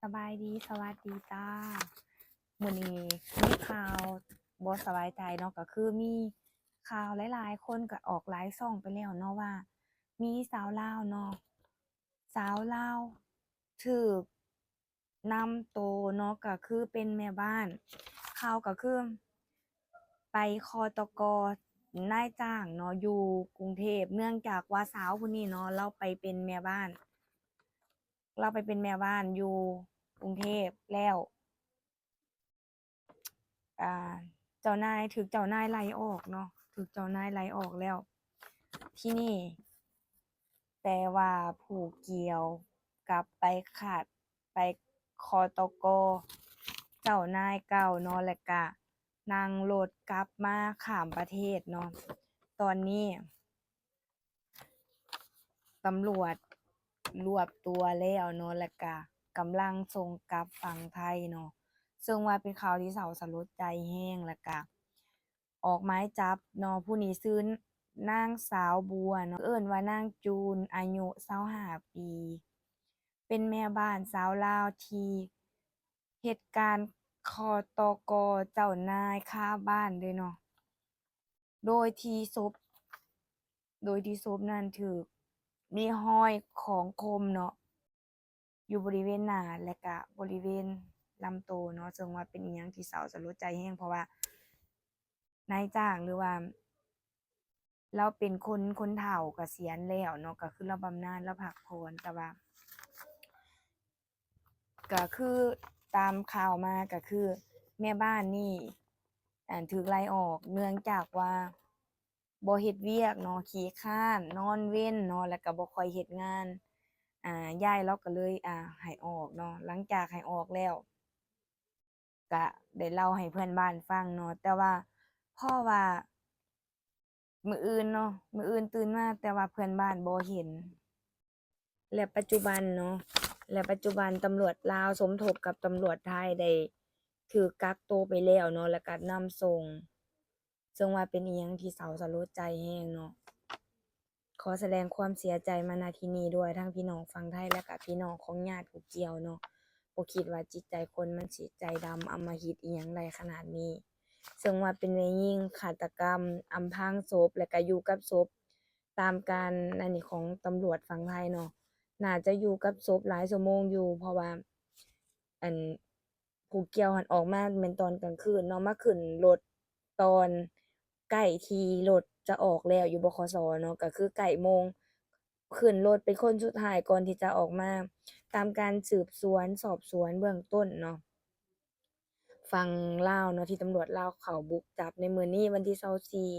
ສະບາຍດີ ສະຫວັດດີຈ້າ. ມື້ນີ້ມີຂ່າວບໍ່ສະບາຍໃຈເນາະ ກໍຄືມີຂ່າວຫຼາຍໆຄົນ ກໍອອກຫຼາຍຊ່ອງໄປແລ້ວເນາະ ວ່າມີຊາວລາວເນາະ ຊາວລາວຖືກນຳໂຕເນາະ ກໍຄືເປັນແມ່ບ້ານ ຂ່າວກໍຄືໄປ ຄຕກ ນາຍຈ້າງເນາະ ຢູ່ກຸງເທບ ເນື່ອງຈາກວ່າສາວຜູ້ນີ້ເນາະ ລາວໄປເປັນແມ່ບ້ານ ລາວໄປເປັນແມ່ບ້ານຢູ່ກຸງເທບແລ້ວ ອ່າ ເຈົ້ານາຍ ຖືກເຈົ້ານາຍໄລ່ອອກເນາະ ຖືກເຈົ້ານາຍໄລ່ອອກແລ້ວ ທີນີ້ ແຕ່ວ່າຜູ້ກ່ຽວກັບໄປຂາດ ໄປ ຄຕກ ເຈົ້ານາຍເກົ່າເນາະ ແລ້ວກະນັ່ງລົດກັບມາຂ້າມປະເທດເນາະ ຕອນນີ້ ຕຳຫຼວດລວບຕົວແລ້ວເນາະ ແລ້ວກະກຳລັງສົ່ງກັບຝັ່ງໄທເນາະ ເຊິ່ງວ່າເປັນຂ່າວທີ່ເສົ້າສະຫຼົດໃຈແຮງ ແລ້ວກະອອກໝາຍຈັບເນາະ ຜູ້ນີ້ຊື່ນາງສາວບົວເນາະ ເອີ້ນວ່ານາງຈູນ ອາຍຸຊາວຫ້າປີ ເປັນແມ່ບ້ານຊາວລາວທີ່ເຮັດການ ຄຕກ ເຈົ້ານາຍຄາບ້ານເດ້ເນາະ ໂດຍທີ່ສົບ ໂດຍທີ່ສົບນັ້ນຖືກມີຮອຍຂອງຄົມເນາະ ຢູ່ບໍລິເວນໜ້າ ແລະກະບໍລິເວນລຳໂຕເນາະ ເຊິ່ງວ່າເປັນອີ່ຫຍັງທີ່ເສົ້າສະຫຼົດໃຈແຮງ ເພາະວ່ານາຍຈ້າງ ຫຼືວ່າລາວເປັນຄົນ ຄົນເຖົ້າກະສຽນແລ້ວເນາະ ກະຄືລາວບຳນານ ລາວພັກຜ່ອນ ແຕ່ວ່າ ກະຄືຕາມຂ່າວມາ ກະຄືແມ່ບ້ານນີ້ ອັນ ຖືກໄລ່ອອກ ເນື່ອງຈາກວ່າບໍ່ເຮັດວຽກເນາະ ຂີ້ຄ້ານ ນອນເວັນເນາະ ແລ້ວກະບໍ່ຄ່ອຍເຮັດງານ ອາ ຍາຍລາວກະເລີຍ ອາ ໃຫ້ອອກເນາະ ຫຼັງຈາກໃຫ້ອອກແລ້ວ ກະໄດ້ເລົ່າໃຫ້ເພື່ອນບ້ານຟັງເນາະ ແຕ່ວ່າພໍວ່າມື້ອື່ນເນາະ ມື້ອື່ນຕື່ນມາ ແຕ່ວ່າເພື່ອນບ້ານບໍ່ເຫັນ ແລະປັດຈຸບັນເນາະ ແລະປັດຈຸບັນຕຳຫຼວດລາວສົມທົບກັບຕຳຫຼວດໄທໄດ້ຖືກກັກໂຕໄປແລ້ວເນາະ ແລ້ວກະນຳສົ່ງ ເຊິ່ງວ່າເປັນອີ່ຫຍັງທີ່ເສົ້າສະຫຼົດໃຈແຮງເນາະ. ຂໍສະແດງຄວາມເສຍໃຈມາ ນະ ທີ່ນີ້ດ້ວຍ ທັງພີ່ນ້ອງຝັ່ງໄທ ແລະກະພີ່ນ້ອງຂອງຍາດຜູ້ກ່ຽວເນາະ ບໍ່ຄິດວ່າຈິດໃຈຄົນມັນຊິໃຈດຳອຳມະຫິດອີ່ຫຍັງໄດ້ຂະໜາດນີ້ ເຊິ່ງວ່າເປັນແມ່ຍິງ ຄາດຕະກຳ ອຳພາງສົບ ແລະກະຢູ່ກັບສົບ ຕາມການອັນນີ້ຂອງຕຳຫຼວດຝັ່ງໄທເນາະ ໜ້າຈະຢູ່ກັບສົບຫຼາຍຊົ່ວໂມງຢູ່ ເພາະວ່າ ອັນ ຜູ້ກ່ຽວຫັ້ນອອກມາແມ່ນຕອນກາງຄືນເນາະ ມາຂຶ້ນລົດຕອນໃກ້ທີ່ລົດຈະອອກແລ້ວ ຢູ່ ບຂສ ເນາະ ກະຄືໃກ້ໂມງ ຂຶ້ນລົດເປັນຄົນສຸດທ້າຍກ່ອນທີ່ຈະອອກມາ. ຕາມການສືບສວນສອບສວນເບື້ອງຕົ້ນເນາະ ຝັ່ງລາວເນາະ ທີ່ຕຳຫຼວດລາວເຂົ້າບຸກຈັບໃນມື້ນີ້ ວັນທີຊາວສີ່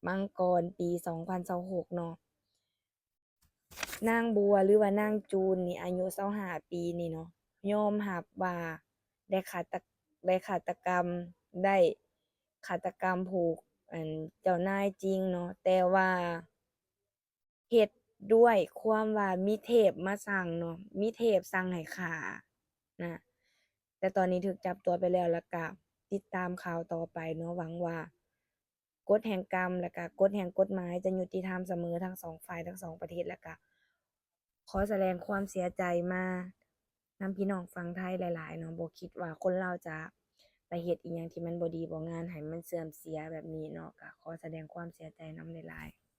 ມັງກອນ ປີສອງພັນຊາວຫົກເນາະ ນາງບົວ ຫຼືວ່ານາງຈູນນີ້ ອາຍຸຊາວຫ້າປີນີ້ເນາະ ຍອມຮັບວ່າໄດ້ຄາດຕະ ໄດ້ຄາດຕະກຳ ໄດ້ຄາດຕະກຳຜູ້ ອັນ ເຈົ້ານາຍຈິງເນາະ ແຕ່ວ່າເຮັດດ້ວຍຄວາມວ່າມີເທບມາສັ່ງເນາະ ມີເທບສັ່ງໃຫ້ຂ້ານະ ແຕ່ຕອນນີ້ຖືກຈັບຕົວໄປແລ້ວ ແລ້ວກະຕິດຕາມຂ່າວຕໍ່ໄປເນາະ ຫວັງວ່າ ກົດແຫ່ງກຳ ແລະກະກົດແຫ່ງກົດໝາຍຈະຍຸຕິທຳສະເໝີທັງສອງຝ່າຍ ທັງສອງປະເທດ ແລະກະຂໍສະແດງຄວາມເສຍໃຈມານຳພີ່ນ້ອງຝັ່ງໄທຫຼາຍໆເນາະ ບໍ່ຄິດວ່າຄົນລາວຈະໄປເຮັດອີ່ຫຍັງທີ່ມັນບໍ່ດີບໍ່ງາມ ໃຫ້ມັນເສື່ອມເສຍແບບນີ້ເນາະ ກະຂໍສະແດງຄວາມເສຍໃຈນຳຫຼາຍໆ.